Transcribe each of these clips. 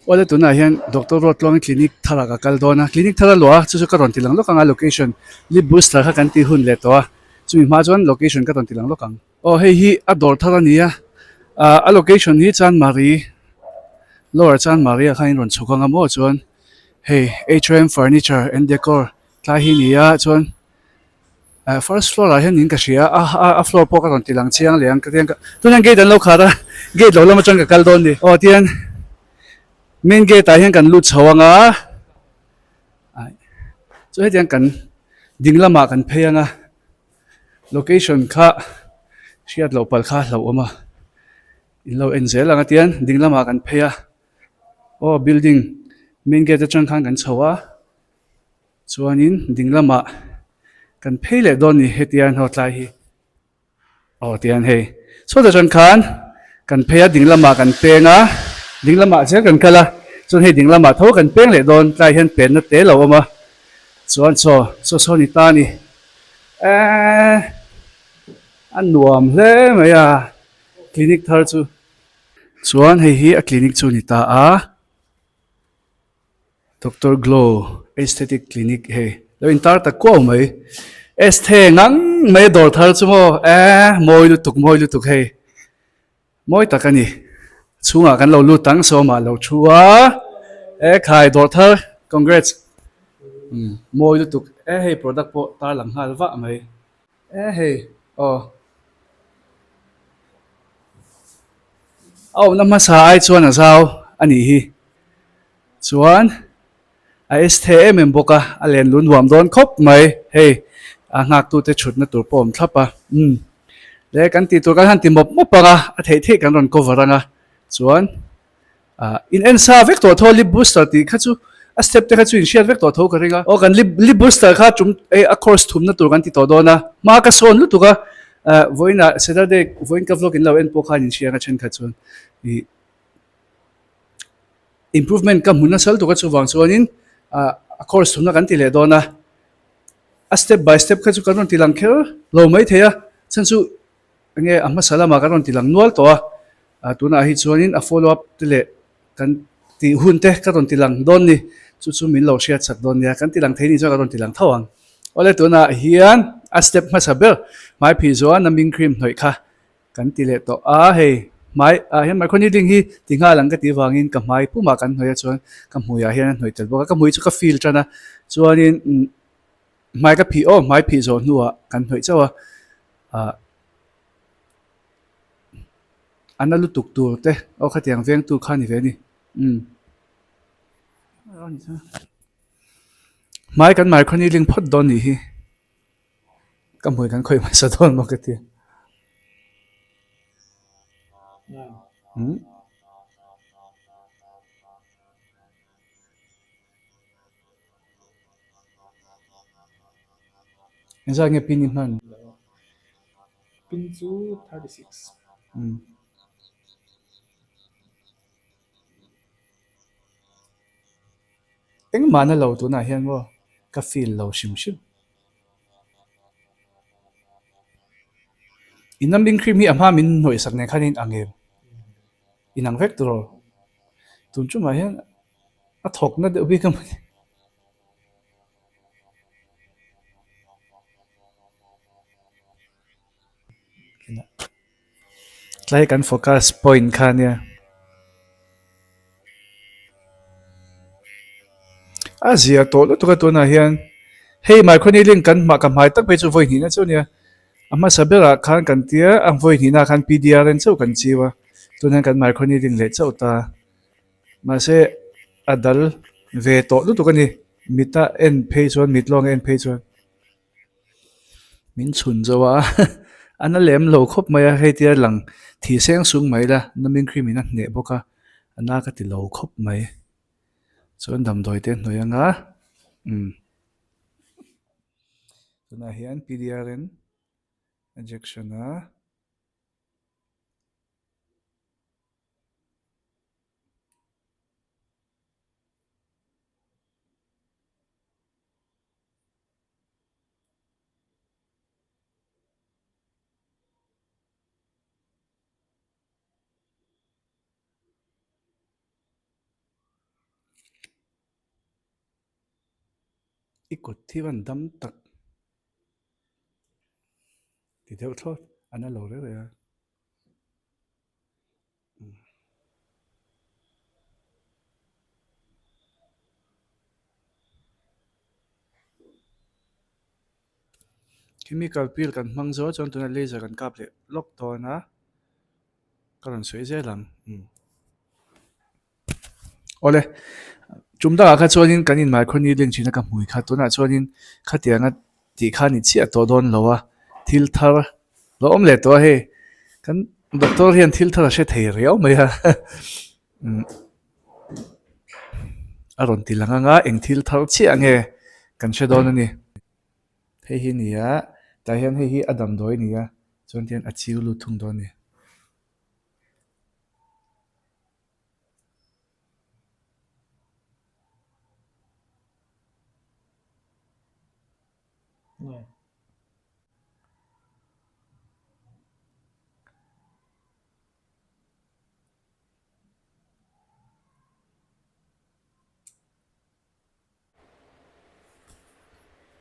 Awle tunah hian Doctor Ruatluangi clinic thar ah ka kal dawn a, clinic thar a luah a chu chu ka rawn ti lang lawk ang a location lip booster kha kan tih hun leh tawh a, chumi hma chuan location ka rawn ti lang lawk ang. Aw hei hi a dawr thar a ni a, ah a location hi Chanmari lower Chanmari ah khan in rawn chhuk ang a maw chuan hei H_M furniture and decor tlai hi a ni a chuan ah first floor ah hian in ka hria a a a floor pawh ka rawn ti lang chiang leh ang ka tiang ka tunah hian gate an lo khar a gate lo lam atang ka kal dawn a ni aw tihian main gate ah hian kan lut chho ang a chu hetiang kan ding lamah kan phei ang a location kha hriat loh palh kha a hlauhawm a in lo en zel ang a tihian ding lamah kan phei a aw building main gate atang khan kan chho a. Chuanin ding lamah kan phei leh dawn ni hetiang haw tlai hi aw tiang hei chhuat atang khan kan phei a ding lamah kan peng a ding lamah zel kan kal a chuan hei ding lamah tho kan peng leh dawn tlai hian penna te lo awm a chuan chaw chaw saw ni ta a ni eee a nuam hle mai a clinic thar chu chuan hei hi a clinic chu a ni ta a. Doctor Glow Aesthetic Clinic hei lo in tar tak kuau mai Esthe ngang mai a dawr thar chu maw eh mawi lutuk mawi lutuk hei mawi tak a ni chhungah kan lo lut ang sawmah lo thu a eh khai dawr thar congrats umm mawi lutuk eh hei product pawh tar lang nghal vah mai eh hei aw a awmna hmasa ai chuan a zau a nih hi. Chuan a es the em em bawk a, a len lu nuam dawn khawp mai hei a nghak tute thutna tur pawh a awm thlap a umm le kan tih tur kan han ti mawp mawp ang a, a theih theih kan rawn cover ang a chuan ah in en sa vek tawh tho lip booster tih kha chu a step te kha chu in hriat vek tawh tho ka ring a aw kan lip lip booster kha tum eh a course thumna tur kan ti tawh dawn a hma ka sawn lutuk a ah vawiinah Saturday vawiin ka vlog in lo en pawh khan in hria ang a thenkhat chuan ih. Improvement ka hmu nasal tuk a chuvang chuanin ah a course thumna kan ti leh dawn a, a step by step kha chu kan rawn ti lang kher lo mai thei a, chhan chu enge a hmasa lamah kan rawn ti lang nual tawh a, ah tunah hi chuanin a follow up te leh kan tih hun te ka rawn ti lang dawn ni, chu chu min lo hriat chak dawn nia, kan ti lang thei ni chuan ka rawn ti lang tho ang. Awle tunah hian a step hmasa ber hmai phih zawh a numbing cream hnawih kha Kan ti leh tawh a, hei hmai ah hian micro needling hi ti nghal ang ka tih vangin ka hmai pumah kan hnawih a chuan ka hmuiah hian a hnawih tel bawk a, ka hmui chu ka feel tan a chuanin hmai ka phih aw hmai phih zawh hnuah kan hnawih chauh a ah a na lutuk tur te aw khatiang vengtu kha a ni ve a ni umm hmai kan micro needling phawt dawn nih hi. Ka hmui kan khawih hmasa dawn maw ka ti. Umm. Engzat nge pin i hman? Pin chu 36. Umm. Engmah na lo tunah hian maw ka feel lo hrim hrim. In numbing cream hi a hma min hnawih sak nen khan in ang em? In ang vek tur aw. Tun tumah hian a thawk na deuh bik a mawni. Tlai kan focus point kha ania. A zia tawh lutuk a tunah hian hei micro needling kan hmah ka hmai tak phei chu vawi hnihna chauh ania a hmasa berah khan kan tia a vawi hnihna ah khan P_D_R_N chauh kan chiu a tunah hian kan micro needling leh chauh ta mahse a dal ve tawh lutuk a ni mit a en phei chuan mit lawnga en phei chuan. Min chhun zo a a na lem lo khawp mai a hei tia lang thih seng sung mai la numbing cream in a hneh bawk a a na ka ti lo khawp mai chuan damdawi te a hnawih anga umm tunah hian P D R N injection a. I kut hi van dam tak ti deuh thlawt a na lo reuh reuh a. Chemical peel kan hmang zo chuan tunah laser kan kap leh lawk dawn a ka rawn sawi zel ang umm. Awle tum dangah kha chuanin kan in microneedling thin a ka hmui kha tunah chuanin khatianga tih kha ni chiah tawh dawn lo a thil thar lo awm leh tawh a hei kan doctor hian thil thar a hre thei riau mai a umm a rawn ti lang anga eng thil thar chiah nge kan hre dawn a ni hei hi a ni a tah hian hei hi a damdawi a ni a chuan tihian a chiu lut thung dawn a ni.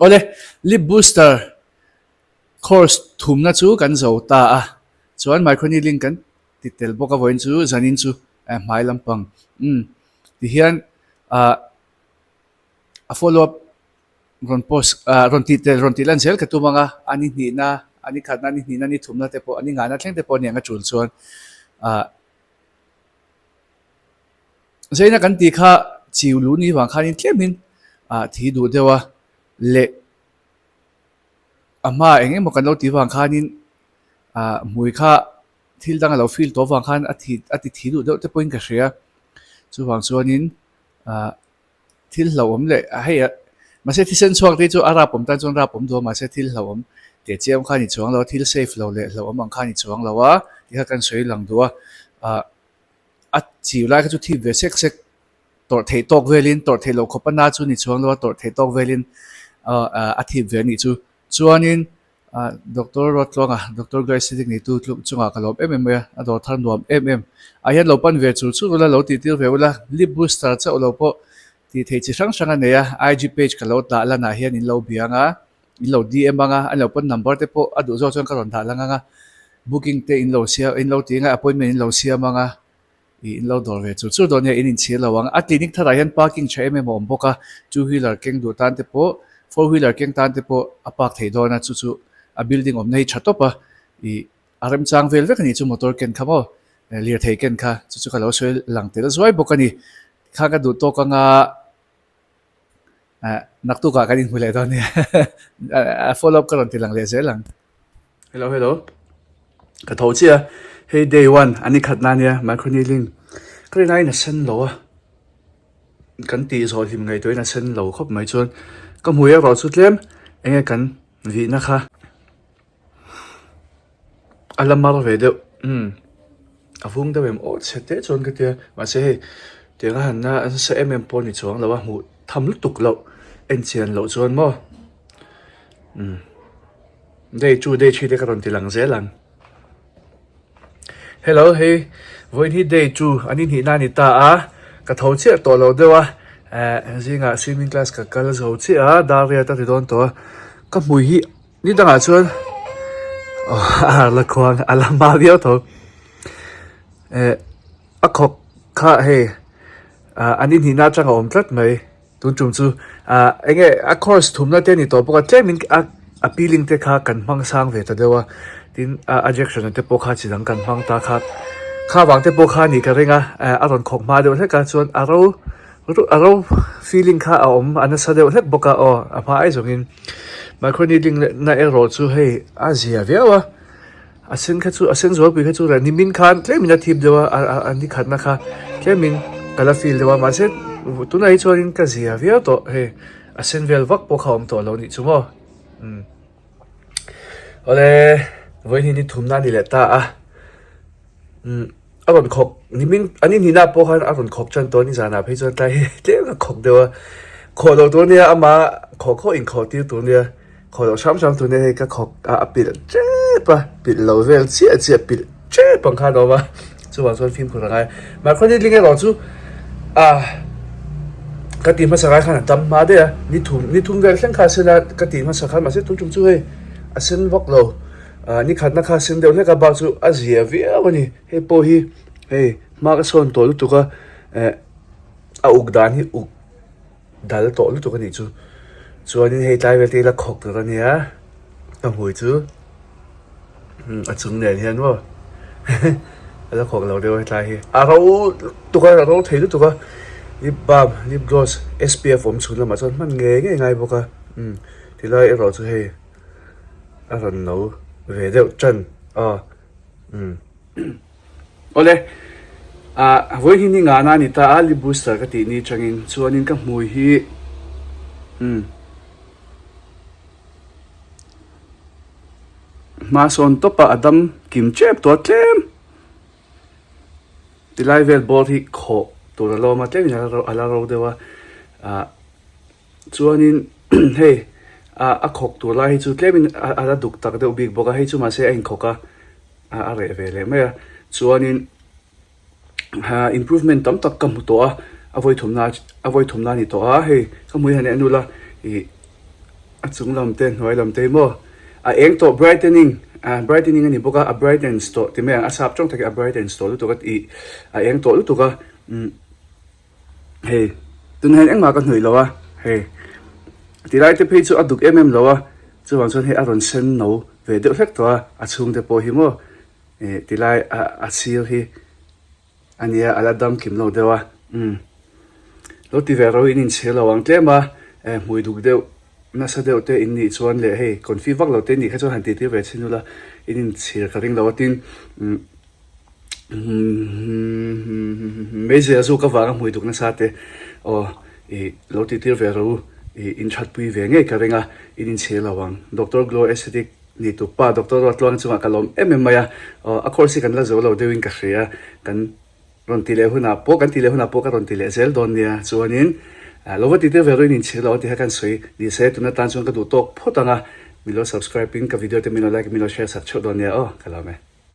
Awle, lip booster course thumna chu kan zo ta a, chuan microneedling kan ti tel bawk a vawiin chu zanin chu hmai lampang umm tihian ah a follow up rawn post ah rawn tih tel rawn tih lan zel ka tum ang a, a ni hnihna a ni khatna a ni hnihna a ni thumna te pawh a ni ngahna thleng te pawh a ni ang a tul chuan ah. Zaina kan tih kha chiu lu ni vang khanin tlemin ah thi duh deuh a leh a hma eng emaw kan lo tih vang khanin ah hmui kha thil dang a lo feel tawh vang khan a thi a ti thi duh deuh te pawhin ka hria chuvang chuanin ah thil hlauhawm leh hei mahse thisen chhuak te chu a rap awm tan chuan rap awm duh a mahse thil hlauhawm teh chiam kha a ni chuang lo a thil safe lo leh hlauhawm ang kha a ni chuang lo a tih kha kan sawi lang duh a ah. A chiu lai kha chu thip ve sek sek tawrh theih tawk velin tawrh theih loh khawp a na chu ni chuang lo a tawrh theih tawk velin ahh a thip ve a nih chu. Chuanin ah Doctor Ruattluanga Doctor Grace Siddiq neitu tluk chungah ka lawm em em mai a, a dawr thar nuam em em. Ah hian lo pan ve chur chur ula lo tih tir ve ula lip booster chauh lo pawh tih theih chi hrang hrang a nei a, IG page ka lo dah lanah hian in lo biang a. In lo DM ang a, an lo pawn number te pawh a duh zawk chuan ka rawn dah lang ang a, booking te in lo siam in lo ti ang a, appointment in lo siam ang a, ih in lo dawr ve chur chur dawn nia in inchhir lo ang. A clinic tharah hian parking tha em em a awm bawk a, two wheeler keng duh tan te pawh four wheeler keng tan te pawh a park theih dawn a, chu chu a building awmna hi tha tawp a, ih a remchang vel vek a nih chu motor ken kha maw lirthei ken kha chu chu ka lo sawi lang tel zuai bawk a ni. Tikhan ka duh tawk ang a. Eh naktukah kan inhmu leh dawn nia a follow up ka rawn ti lang leh zel ang. Hello hello ka tho chiah a hei day one an ni khat na nia microneedling ka rin aiin a sen lo a kan tih zawh hlim ngaihtuahin a sen lo khawp mai chuan ka hmui erawh chu tlem enge kan vihna kha. A la mar ve deuh umm a vung deuh em aw chhe teh chuan ka tia mahse hei tiang a han na nasa em em pawh a ni chuang lo a hmuh tham lutuk loh en chian loh chuan maw umm day two day three te ka rawn ti lang zel ang hello hei vawiin hi day two an inhnihna a ni ta a ka tho chiah tawh lo deuh a eh zingah swimming class ka kal zo chiah a dar riat a ti dawn tawh a ka hmui hi. Ni dangah chuan a la khuang a la hma viau tho eh a khawk kha hei ah an inhnihna atang a awm tlat mai tun tum chu ah eng nge a course thumna te a ni tawh bawk a tlemin a a peeling te kha kan hmang sang ve ta deuh a tin a a jection te pawh kha chi dang kan hmang ta kha kha vang te pawh kha a nih ka ring a eh a rawn khawk hma deuh hlek a chuan a ro a ro feeling kha a awm a nasa deuh hlek bawk a aw a hma ai zawngin. Microneedling leh na erawh chu hei a zia viau a, a sen kha chu a sen zualpui kha chu reh nimin khan tlemin a thip deuh a a a ni khatna kha tlemin ka la feel deuh a mahse tunah hi chuanin ka zia viau tawh hei a sen vel vak pawh kha a awm tawh lo nih chu maw umm awle vawiin hi ni thumna a ni leh ta a umm. A rawn khawk nimin an inhnihna pawh khan a rawn khawk tan tawh a ni zanah phei chuan tlai hi tlem a khawk deuh a khawh loh tur ania ama khawh khawh inkhawh tir tur ania khawh loh hram hram tur ania hei ka khawk a a pilh tep a pilh lo vel chiah chiah pilh tep ang khan a awm a chuvang chuan fimkhur a ngai mahni ling erawh chu ah. Ka tih hmasa lai khan a dam hma daih a, ni thum ni thum vel thleng kha a sen a, ka tih hmasa khan mahse tun tum chu hei a sen vak lo, ah ni khatna kha a sen deuh hlek a bak chu a zia viau a ni, hei pawh hi hei hma ka sawn tawh lutuk a, eh a uk dan hi uk dal tawh lutuk a nih chu, chuanin hei tlai vel te hi la khawk tur a nia ka hmui chu. A chung nen hian maw a la khawk lo deuh a hetlai hi a ro lutuk a a ro thei lutuk a lip balm lip gloss S_P_F awm chhun lamah chuan hman ngei ngei ngai bawk a umm tilai erawh chu hei a rawn no ve deuh tan a umm awle ah vawi hi ni ngahna a ni ta a lip booster ka tih ni changin chuanin ka hmui hi umm. Hma sawn tawp a a dam kim tep tawh a tlem tilai vel bawr hi khawh tur a lawm a tlemin a la ro deuh a ah chuanin hei ah a khawk tur lai hi chu tlemin a la duk tak deuh bik bawk a hei chu mahse a inkhawk a a reh ve leh mai a chuanin. Ha improvement tam tak ka hmu tawh a, a vawi thumna a vawi thumna a ni tawh a, hei ka hmui han en ula ih a chung lam te hnuai lam te hi maw a eng tawh brightening ah brightening a ni bawk a a brightens tawh ti mai ang a sap tawng tak hi a brightens tawh lutuk a ih a eng tawh lutuk a umm hei tunah hian engmah ka hnuih lo a hei tilai te phei chu a duk em em lo a chuvang chuan hei a rawn sen no ve deuh hlek tawh a a chhungte pawh hi maw. Ih tilai a a sir hi a nia a la dam kim lo deuh a umm lo ti ve ro in inchhir lo ang tlem a eh hmui duk deuh nasa deuh te in nih chuan leh hei confi vak lo te in nih kha chuan han tih tir ve chhin ula in inchhir ka ring lo a tin umm meizial zuk avanga hmui duk nasa te aw ih lo tih tir ve ro ih in that pui ve ngei ka ring a in inchhir lo ang Doctor Glow Aesthetic. Ni tuk pa Doctor Ruatluang chungah ka lawm em em mai a, aw a course hi kan la zo lo deuhin ka hria, kan rawn ti leh hunah pawh kan ti leh hunah pawh ka rawn ti leh zel dawn nia, chuanin lo va ti tir ve ruin inchhir lo a ti kha kan sawi ni se tuna tan chuan ka duh tawk phawt ang a, min lo subscribe in ka video te min lo like in min lo share sak theuh dawn nia aw ka lawm e.